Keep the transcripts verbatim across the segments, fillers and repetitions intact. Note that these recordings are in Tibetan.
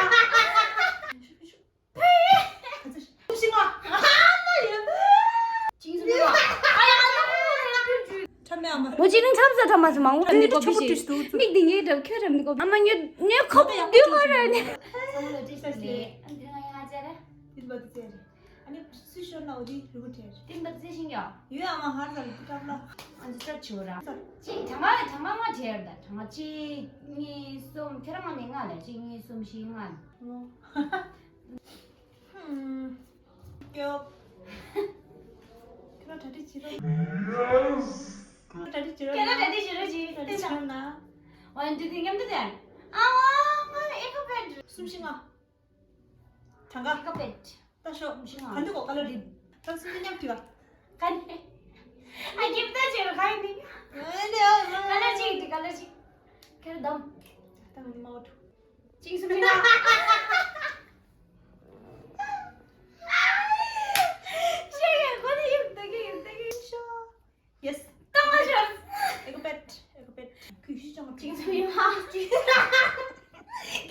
ཁ་ཚིག་ཤིང་ཨ། ཁ་ན་ཡོད། ཅིང་སུ་མི་མ། ཨ་ཡ་ཨ་ན། ཁྲ་མེ་ཨ་མ། མོ་ཅི་ནང་ཚབ་ས་ཁྲ་མ་སུ་མང་པོ་ཨ་ནི་ཁྲ་མེ་ཆོ་ཏུ་ཏུ། མིག་དེ་ངའི་འགྲམ་ཁྱོད་རམ་ནི་གོ། ཨ་མ་ཉོ་ཉོ་ཁོ་བོ་དུ་མ་ར་ནི། ཨ་འདི་ང་ཡང་ང་ཅེ་ར། འདི་མ་དུ་ཅེ་ར། ཨ་ནི་སུ་ཤོར་ན་འོ་དེ་རི་མོ་བྲལ། དེ་མ་ཟེ་ཤིང་ཡ། ཡོད་ཨ་མ་ཧར་ས་ལ་དུ་ཀྲབ་ལ། ཨ་འདི་ཀྲབ་ཆུ་ར། ཅིག་གྲངས་ང་གྲངས་ང་ང་བྲལ་ད་གྲངས་ང་གཅིག་གཉིས་གསུམ་ཁྱོད་རང་ང་ནས་ང་ལ་གཅིག་གཉིས་གསུམ་བཞི་ལྔ། ཧུམ། སྐྱོབ། ཁྱོད་རང་གྲ་སྒྲིག་བྱེད་རོགས། ཁྱོད་རང་གྲ་སྒྲིག་བྱེད་རོགས་གྱིས། གྲ་སྒྲིག་བྱེད་རོགས་གནང་། ཨོ་འདི་དེ་མཉམ་དུ་དེ། ཨ་ཝ་ང་ཨེ་ཁ་པེད། གསུམ་བཞི་ལྔ། གྲངས་ཀ་ཨེ་ཁ་པེད། ད་ཤོག་གསུམ་བཞི་ལྔ། ག་འདི་གོ་ཀ་ལ་རིབ། ད་གསུམ་བཞི་མཉམ་བྲིས་པ། ག་ནི། ཨ་ཀིབ་ད་བྱེད་རོགས་ག་ནི། ཨེ་ནི་ཨ་ཀ་ལ་ཅིག་འདི་ཀ་ལ་ཅིག་ཁྱེད་རང་གདམ། ད་ང་ནི་མ་འོ་འགྲོ། ཅིག་གསུམ་བཞི་ལྔ། ཤེས་ཡོད་གོ་ནི་ཡིབ་ད་གི་ཡིབ་ད་གི་ཤོག Yes. ཏང་མ་ཤོར། ཨེ་ཁ་པེད། ཨེ་ཁ་པེད། ཁུ་ཤི་ཅང་མ་ཅིང་སུ་ཡིན་ཧ། ཀི་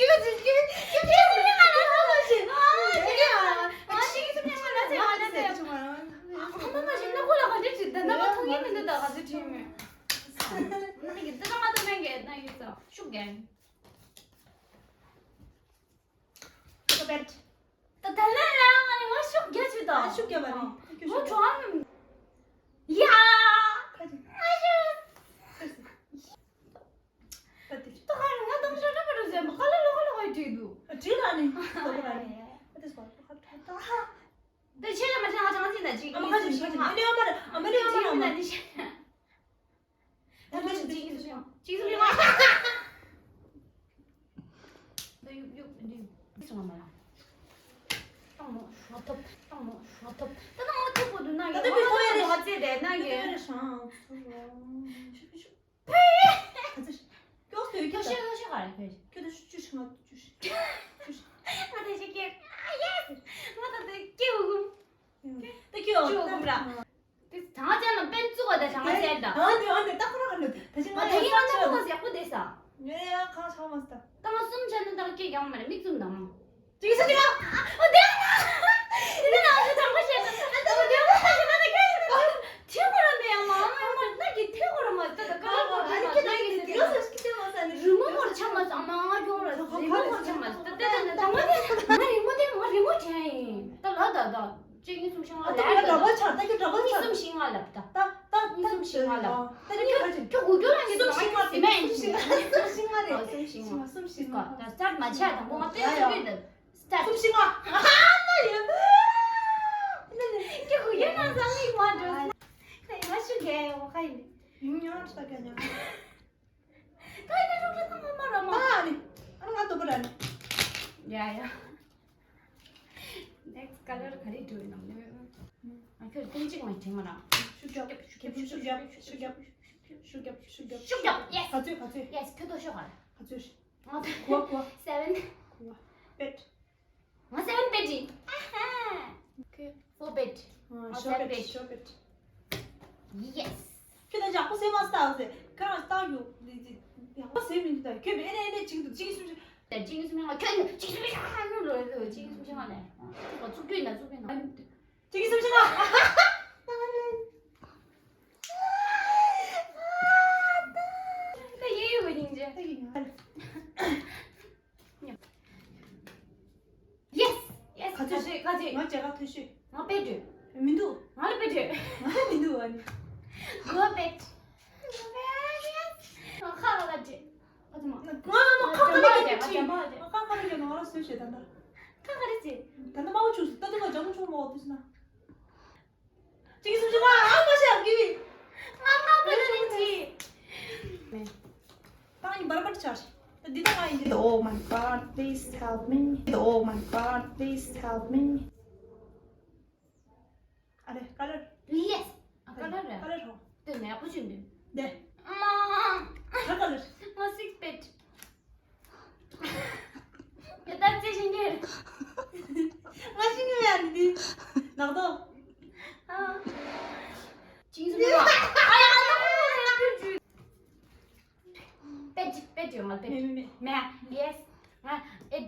ལ་ཅིག་ཀི་ཀི་ཅིང་སུ་ཡིན་ཧ་ལ་ཧ་ལ་ཅིག་ཨ་ཅིག་ཨ་ཅིང་སུ་ཡིན་ཧ་ལ་ཅིག་ཨ་ལ་ཅིག་ཨ་མ་མ་ཞིག་ན་ཁོ་ལ་ག་འདྲ་ཅིག་ད་ན་མ་ཐུང་ཡིན་མི་འདུག་ད་ག་ཚོད་ཁྲིད་མེད། ན་ཡིན་ད་ན་མ་ཐུང་ན་གི་ན་ཡིན་ཙང་ཤུགས་རྒྱན། ཨེ་ཁ་པེད། ད་ད་ལན་ལ་ང་ནི་ང་ཤུགས་རྒྱག་ཆུ་དང་། ཨ་ཤུགས་རྒྱག་པ་རེད། ང་གྲོང་ཡ། ཁ་ཅིག་ཨ་ཤུ། ད་དེ། ད་ཁ་ང་དང་ཤ་ཁྲ་པ་རུ་ཟེར་མ་ཁ་ལ་ལོ་ཁ་ལོ་ཁ་བྲིས་འདུག་བྲིས་ལ་ནི་ལོ་ཁ་ལ་ནི། ཨ་དེ་སོ་ཁ་ཁ་ཁ། ད་ཆེ་ལ་མ་ཆེ་ང་ཆང་ཅི་ན་ཅིག་ཨ་མ་ཁ་ཅིག་ཁ་ཅིག་ཨ་ནི་ཨ་མ་རེད་ཨ་མ་རེད་ཨ་མ་རེད་ཨ་མ། ད་ལྟ་ཞིག་ཅིག་ཅིག་ཅིག་ཅིག་ཅིག་ད་ཡུག་ཡུག་འདི་སོང་མ་ལ། ཏང་མོ་ཧྲོ་ཐོབ་ཏང་མོ་ཧྲོ་ཐོབ། ད་ནང་ཐོབ་པོ་འདུག་ན་ད་ཡོད་ད་མ་ཐོབ་པོ་འདུག་ང་ཚེ་དེ་ན་ཡོད། ད་ད་ད་ཤང་ཤུ་ཤུ་ཤུ། ཕེ། ད་ད་ཤོག་ཤོག་ཤོག་ག་རེ་ཕེ། ཁྱོད་ད་ཤུ་ཤུ་ཤུ་ང་ཤུ་ཤུ་ཤུ་ཤུ། ང་ད་ཤི་ཀེ་ཨ་ཡེ། ང་ད་ད་ཀེ་འུ་གུམ། ད་ཁྱོད་འུ་གུམ་ར། དེ་གྲང་ཅན་ལ་པན་བཙུགས་པ་དང་གྲང་ཅན་དང་། ཨ་འདི་ཨ་འདི་ད་ཁོ་རང་ག་འདི་ད་ཅི་ང་ང་དེ་ཡིན་ང་ད་ཁོ་ཡག་པོ་བསྡད་ས། ངས་ཡ་ཁ་ཆག་མ་སྟ། ད་ང་གསུམ་ཆ་ནི་ད་སྐད་རྒྱག་མ་རེད་མིག་བཙུམ་དང་། ཅིག་ས་ཅིག་ཨ་འོ་དེ་ང་ད་དེ་ང་ང་དྲང་པོ་བཤད་ད་ད་དེ་ང་ད་དེ་ང་ད་སྐད་ཆ་ད་ཐེ་གོ་ར་མེད་ཡང་མ་ང་ང་ད་གི་ཐེ་གོ་ར་མ་ད་ད་ཀ་ལ་གོ་ད་ད་ད་གི་ད་གི་ད་རི་མོ་མོར་ཆ་མ་ས་མ་ང་གྱོང་ར་རི་མོ་མོར་ཆ་མ་ས་ད་ད་ད་ད་ང་དེ་ང་རི་མོ་དེ་ང་རི་མོ་དྲན་ཡིན་ད་ལ་ད་ད། གཅིག་གཉིས་གསུམ་བཞི་ལྔ་ལ་ད་གྲོགས་པོ་ཆགས་ད་ཁྱོད་གྲོགས་པོ་ཆགས། གཉིས་གསུམ་བཞི་ལྔ་ལབ་ད། ད་ད་གཉིས་གསུམ་བཞི་ལྔ་ལབ། ད་ད་གཉིས་ག་ཅིག་ཁྱོད་གུ་གྱོ་རང་གི་གསུམ་བཞི་ལྔ་ཟི་མ་ཡིན་ཞིག་གསུམ་བཞི་ལྔ་རེད། གསུམ་བཞི་ལྔ་གསུམ་བཞི་ལྔ་ད་སྟར་མ་ཆགས་དང་པོ་ང་དཔེ་ཡ་ཡ་ཞུ་གི་ཡོད། སྟར་གསུམ་བཞི་ལྔ་ཨ་ན་ཡོད། ཁྱོད་གུ་གྱོ་རང་ཟ་མི་མ་འགྲོ། ཁ་ཡིན་ང་ཞུ་གི་ཡོད་ཁ་ཡིན། ཡིན་ཡང་ཆུ་ད་ག་ཉག་ད་ཡིན་ན་རོགས་རོགས་ད་མ་མ་ར་མ། ད་ཨ་ནི། ཨ་ནི་ང་དོ་པོ་ར་ནི། ཡ་ཡ། Next color ག་རེ་འགྲོ་ཡིན་ནམ་ལེ། ང་ཁྱོད་ཐེངས་གཅིག་མ་དྲན་མ་ར། ཤུགས་རྒྱབ་ཤུགས་རྒྱབ་ཤུགས་རྒྱབ་ཤུགས་རྒྱབ་ཤུགས་རྒྱབ་ཤུགས་རྒྱབ་ཤུགས་རྒྱབ། Yes. ག་ཚོད་ག་ཚོད། Yes ཁྱོད་དོ་ཤོག་ག་ར། ག་ཚོད་རེད། ང་ད་གོ་གོ། Seven. གོ་པེད། ང་seven bet ཡིན། ཨ་ཧ། Okay. Four bet. ང་seven bet. Four bet. Yes. ཁྱོད་ད་ཡག་པོ་སེ་མ་སྟག་ཟེ་ཁ་རང་སྟག་ཡོད་ཡག་པོ་སེ་མི་འདུག་ད་ཁྱོད་ཨེ་ནས་ཨེ་ནས་ཅིག་འདུག་ཅིག་གསུམ་ཅིག་ད་ཅིག་གསུམ་ཅིག་ང་ཁྱོད་ཅིག་གསུམ་ཅིག་ང་ལོ་ལོ་ཅིག་གསུམ་ཅིག་ང་ལས་ཚུགས་རྒྱུ་ཡིན་ན་ཚུགས་རྒྱུ་ཡིན་ན། ཅིག་གསུམ་ཅིག་ང་། ད་ཡེ་ཡོད་སྙིང་རྗེ། Yes. Yes. ག་ཚོད་ག་ཚོད་ག་ཚོད། ང་བྱ་དགའ་ཐོ་ཤོས། ང་པེ་ཏྲི། མི་འདུག་ང་ལ་པེ་ཏྲི། ང་ལ་མི་འདུག་ཨ་ནི། Go bet. ང་ཁ་ཁ་ལ་ཏྲི། ཨ་ཙི་མ། ང་ང་ཁ་ཁ་ལ་ཏྲི། ང་ཁ་ཁ་ལ་ཏྲི། ང་ལ་སོས་ཤོད་ད་ལྟ། ཁ་ཁ་ལ་ཏྲི། ད་ལྟ་མ་འོ་བྱུང་སོང་ད་ལྟ་ང་ལྗང་མོ་བྱུང་མ་འོ་དུས་ན། ཅིག་སུ་ཅིག་ཨ་མ་ཤ་གི་བི། ང་ང་པེ་ཏྲི་ནི་ཏྲི། ད་ཡིན་བར་བར་ཆར། ད་འདི་ད་ང་ཡིན་འདི། Oh my God, please help me. Oh my God, please help me. ཨ་རེ་ཀ་ལར། Yes. ཨ་ཀ་ལར་རེད། ཀ་ལར་ཧོ། དེ་ནས་ཁོ་ཆུན་དུ། དེ། ཨ་མ། ད་ཀ་ལར། ང་six bet. ཡ་ད་རྩེ་ཤིང་གེ། ང་ཤིང་གེ་ཡ་འདི། ནག་ཏོ། ཨ། ཅིང་སུ་ལ། ཨ་ཡ་ཨ་ན། པེ་ཅི་པེ་ཅི་ཡོང་མ་པེ། མེ་མེ་མེ། མེ། Yes. ང་ཨེ་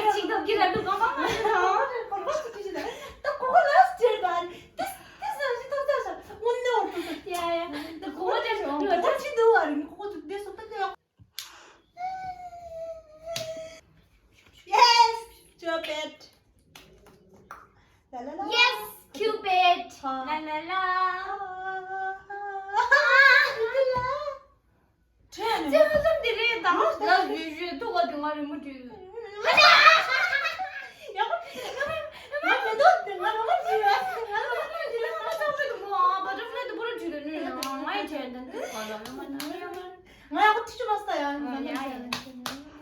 ཡ་ཅིག་ཏོག་གི་ར་ཏུ་གང་གང་མ་རེད། ད་གོ་གོ་ལ་སྟེར་བ་རེད། དེ་དེ་ས་ཞིག་ཏོག་ཏོག་ས་དངོས་གནས་འོར་ཏོག་ས། ཡ་ཡ་ད་གོ་གོ་དེ་ཞོག་ད་ཅི་འདུག་བ་རེད། གོ་གོ་དེ་སོ་ད་དེ། Yes, Cupid. La la la. Yes, Cupid. ཧ། ལ་ལ་ལ། ཨ། ལ་ལ། ཁྱོད་ནི། ཙེ་མོ་ཙམ་དེ་རེད་དང་། ལ་ཞུ་ཞུ་ཐུག་ག་དུས་ང་རི་མོ་བྲིས། ཡག་པོ་བྲིས། ང་མེ་ཏོག་དེ་ང་རི་མོ་བྲིས་ཡོད། ང་རི་མོ་བྲིས་ལ་ང་ཚོ་བྲིས་འདུག་མོ། ཨ། བ་ཊར་ཕ་ལའེ་དེ་པུ་ར་བྲིས་ལ་ནུས་ཡང་ང་ཡི་བྲིས་འདུག་ག་ལ་ང་ང་ཡག་པོ་ཁྲིད་ཆོག་མ་ས་ཡ། ཨ། ཡ་ཡ།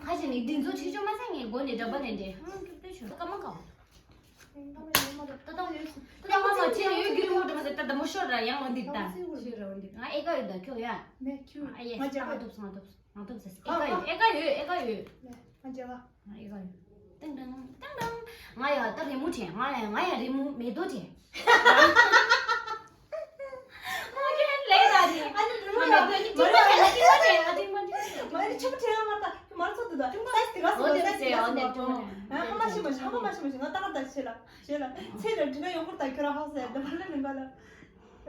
ཁ་ཅིག་ནི་འདི་ཚོ་ཁྲིད་ཆོག་མ་ས། ངས་མགོ་ནས་འདྲ་པ་ནས་འདྲེ། ཧང་སྐྱོབ་སྟེ་ཆོག་ཀ་མ་ཀ་མ། ད་ད་ད་ད་ང་མ་ཁྱེད་ཡོད་རྒྱུ་རིང་མོ་འདྲ་མ་ཟེར། ད་ད་མོ་ཤོར་ར་ཡང་འོ་འདི་ད་ཤོར་ར་འོ་འདི། ང་ཨེ་ཀ་ཡོད། ད་ཁྱོད་ཡ། མེ་ཁྱུ། ཨ་ཡེ། ང་རྒྱལ་ང་ཐུབ་སོང་། ང་ཐུབ་སོང་། ཨེ་ཀ་ཡོད། ཨེ་ཀ་ཡོད། ཨེ་ཀ་ཡོད། ང་རྒྱལ། ང་ཨེ་ཀ་ཡོད། ཏང་ཏང་ཏང་ཏང་། ང་ཡ་ད་རི་མོ་བྲིས། ང་ལ་ང་ཡ་རི་མོ་མེ་ཏོག་བྲིས། ང་ཁྱོད་ལས་ད་རེད། ཨ་ནི་རི་མོ་ཡ་ང་ཏིང་པ་བྲིས། ང་ཏིང་པ་བྲིས། ང་ཏིང་པ་བྲིས། ང་ཡ་ཆུ་བྲིས། ང་ད་ཁྱོད་མར་ཚོགས་འདུག་ད་ཏིང་པ་སའི་དེ་ག་སོ་སའི་དེ་ག་སོ་མ་ཐོང་། ཧ་མ་ཤི་མ་ཤི། ཧ་མ་ཤི་མ་ཤི། ང་ད་ག་ད་ཤི་ལ་ཤི་ལ། ཚེ་ལ་འདྲི་ན་ཡོང་ཁུར་ད་ཁྱོད་ར་ཧ་སའི་ད་བ་ལ་རིམ་པ་ལ།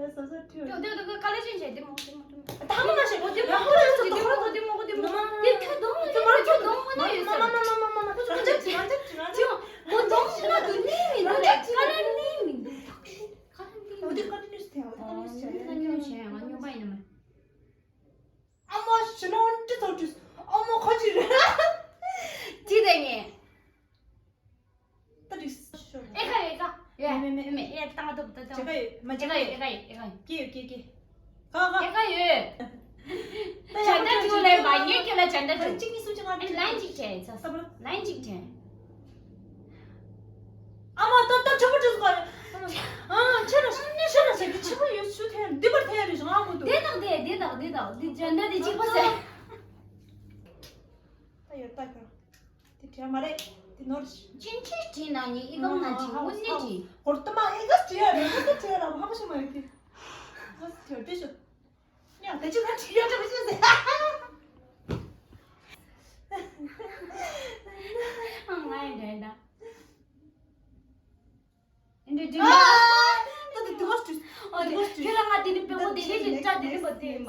ཨེ་སོ་སོ་ཐུ། དེ་དེ་དེ་ཀ་ལེ་ཅན་བྱས། དེ་མོ་དེ་མོ་དེ་མོ། ད་ཧ་མ་མ་ཤེས། དེ་མོ་དེ་མོ་དེ་མོ་དེ་མོ་དེ་མོ། དེ་ཁྱོད་གདོང་མོ་ནས། ཁྱོད་གདོང་མོ་ནས་ཡོད་ས། མ་མ་མ་མ་མ་མ། ཁྱོད་ཁྱོད་ཁྱོད་ཁྱོད་མོ་གདོང་མོ་ན་དུ་ནི་མི་འདུག་ཀ་ལེ་ནི་མི་འདུག་ཀ་ལེ་ནི། འོ་དེ་ཀ་ལེ་ནི་སུ་དེ། འོ་དེ་ཀ་ལེ་ནི་སུ་དེ། ང་ཉོ་བྱས། ང་ཉོ་པ་ཡིན་ནམ། ཨ་མ་ཞི་ན་འདི་ཚོ་འདྲི། ཨ་མ་ཁ་ཅིག་རེད། ཅི་དེ་ངས། ད་འདྲི་ཤོར། ཨེ་ཁ་ཨེ་ཁ། ཡ། མེ་མེ་མེ། ཡ། ཏང་ཏོ་ཏོ་ཏོ། ཇ་ཁ་ཡོད། མ་ཇ་ཁ་ཡོད། ཨེ་ཁ་ཡོད། ཨེ་ཁ་ཡོད། ཀེ་ཡོད། ཀེ་ཀེ། ཁ་ཁ། ཨེ་ཁ་ཡོད། ད་ཡ། ཇན་ད་ཏུ་ལེ་བ་ཉེ་ཁྱོད་ལ་ཇན་ད་ཏུ། གཅིག་གཉིས་གསུམ་བཞི་ལྔ་བཅུ། ལའིན་གཅིག་བྱས་ས། ལའིན་གཅིག་བྱས། ཨ་མ་ཏོ་ཏོ་ཆུ་བུ་ཆུ་སུ་ག་ཡོད། ཨ་ཆེ་ར་ཆེ་ར་ཆེ་གི་ཆུ་བུ་ཡོད་ཆུ་ཐེ་འདི་པར་ཐེ་རེ་ང་མོ་ཏོ། དེ་དག་དེ་དེ་དག་དེ་དག་དེ་ཇན་ད་དེ་གཅིག་པ་ཟེར། ད་ཡོད་ད་ཁྱོད། དེ་བྲལ་མ་རེད། དེ་ནོར། ཅིན་ཅི་ཅི་ན་ནི་ཨི་གང་ན་ཅི་དངོས་གནས་ཅི། གོར་ཏ་མ་ཨེ་ག་སི་ཅི་ཡ་རེད། ཨེ་ག་སི་ཅི་ཡ་ར་ཧ་པ་ཤི་མ་ཡོད་གི། ཨེ་ག་སི་ཅི་ཡ་དེ་ཤོ། ཡ་དེ་ཅི་ན་ཅི་ཡ་དེ་མ་ཤི་ཟེར། ཨ་ང་ཡི་འདྲེན་ད། འདྲེན་འདྲེན། ད་དེ་དེ་ག་སི་ཅི། ཨོ་དེ་ཁྱོད་ལ་ང་དེ་ནི་པེ་ཀོ་དེ་ནི་ཅི་ཅ་དེ་ནི་པ་དེ་མ།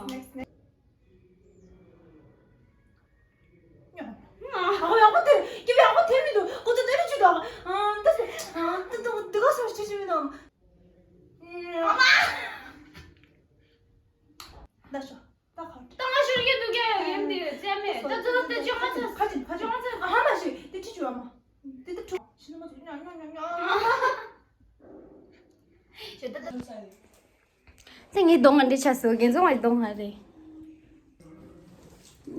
ཨ་ཡག་པོ་དེ། ཀི་བི་ཡག་པོ་དེ་མི་འདུག་ཁོ་ཚོ་དེ་རུ་ཅི་འདུག་ཨ་ད་ཟེར། ཨ་ད་ད་འདི་ག་སོང་ཅི་ཅི་མི་འདུག་ད་ཤོ། ད་ཁ། ད་ང་ཤོར་གྱི་འདུག་གས། ཡིན་དེ་རྩེ་མེད། ད་ཙོ་ད་ཅོ་ཁ་ཚ། ཁ་ཅིན་ཁ་ཅིན། ཅོ་ཁ་ཚ། ཨ་ཧ་མ་ཤི། དེ་ཁྲི་ཆུ་ཨ་མ། དེ་དེ་ཁྲི། ཤི་ན་མ་ཅིག་ཉོ་ཉོ་ཉོ་ཉོ། ཤོ་ད་ད། ཚེ་ངའི་གདོང་ང་འདྲི་ཆ་སོ། རྒན་ཚོང་བའི་གདོང་ང་རེད།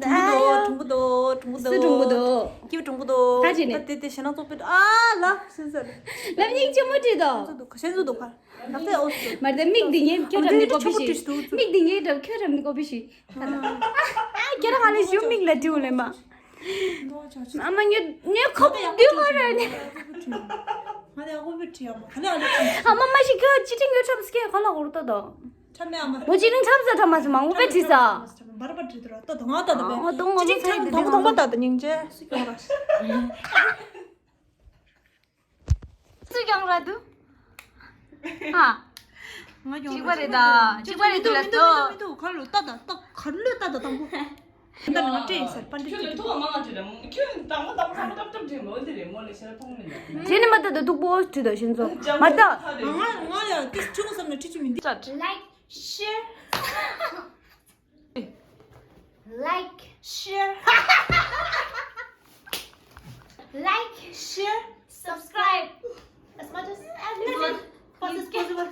གྲུང་པོ་དོ། གྲུང་པོ་དོ། གྲུང་པོ་དོ། སུ་གྲུང་པོ་དོ། སྐྱིད་པོ་གྲུང་པོ་དོ། ཁ་ཅིག་ནས། ད་དེ་དེ་ཞེ་ན་ཙོག་པོ། ཨ་ལ་སུན་ས་རེད། ལབ་སྙིང་རྗེ་མོ་བྲིས་དོ། ཁ་ཤས་ཚོ་འདུག་ཁ། ང་ཚོའི་ཨོ་སུ། མར་དེ་མིག་འདི་ངའི་ཁྱོད་རང་ནི་ཀོ་པི་ཤི། མིག་འདི་ངའི་འདྲ་ཁྱོད་རང་ནི་ཀོ་པི་ཤི། ཁྱོད་རང་ང་ལ་ཞུ་མིག་ལ་དྲིའུ་ལེ་མ། ཨ་མ་ཉོ་ཉོ་ཁོ་བདུན་ཧོ་ར་ནི། ང་ལ་ཡག་པོ་བྲིས་ཡ་མ། ག་ལེ་ཨ་ལེ་བྲིས། ཨ་མ་མ་ཞིག་གི་ཅི་ཏི་ཉོ་ཁྲབ་སྐད་ག་ལ་འོར་ཏོ་དོ། ཁྲབ་མེད་ཨ་མ། མོ་ཅི་ཏི་ཁྲབ་ས་ཁྲབ་མ་སི་མང་པོ་བེ་བྲིས་ས། བར་བར་བྲིས་དུ་ར་ཏོ་དོ་ང་ཏོ་དོ་བེ། ཨ་དོ་ང་ཅི་ཏི་ཁྲབ་དང་པོ་དང་པོ་ཏ་ཏ་སྙིང་རྗེ། སུ་ཀྱང་ར། སུ་ཀྱང་ར་དུ། ཧ། ང་ཀྱང་གཅིག་པ་རེད་ད། གཅིག་པ་རེད་དུ་ལ་ཏོ། མི་འདུག་ཁ་ལོ་ཏ་ཏ་ཏ་ཁ་ལོ་ཏ་ཏ་དང་པོ། ད་ནང་ཏྲེ་སར་པན་ཏི་ཁྱོད་ལ་ཐུག་མ་ང་ཅི་ལ་ཁྱོད་དང་པོ་དང་པོ་ཏབ་ཏབ་ཏབ་ཏྲེ་མོ་དེ་རེད་མོ་ལ་ཤར་ཕོང་མི་འདུག་དེ་ནི་མ་ཏ་ཏ་ཐུག་པོ་ཏྲི་ད་ཤིན་ཚོ་མ་ཏ། ང་ང་ཡ་ཏིས་ཆུང་བསམ་ན་ཁྲི་ཆུ་མི་འདི། Like, share. Like, share. Like, share, subscribe. As much as, as much as possible.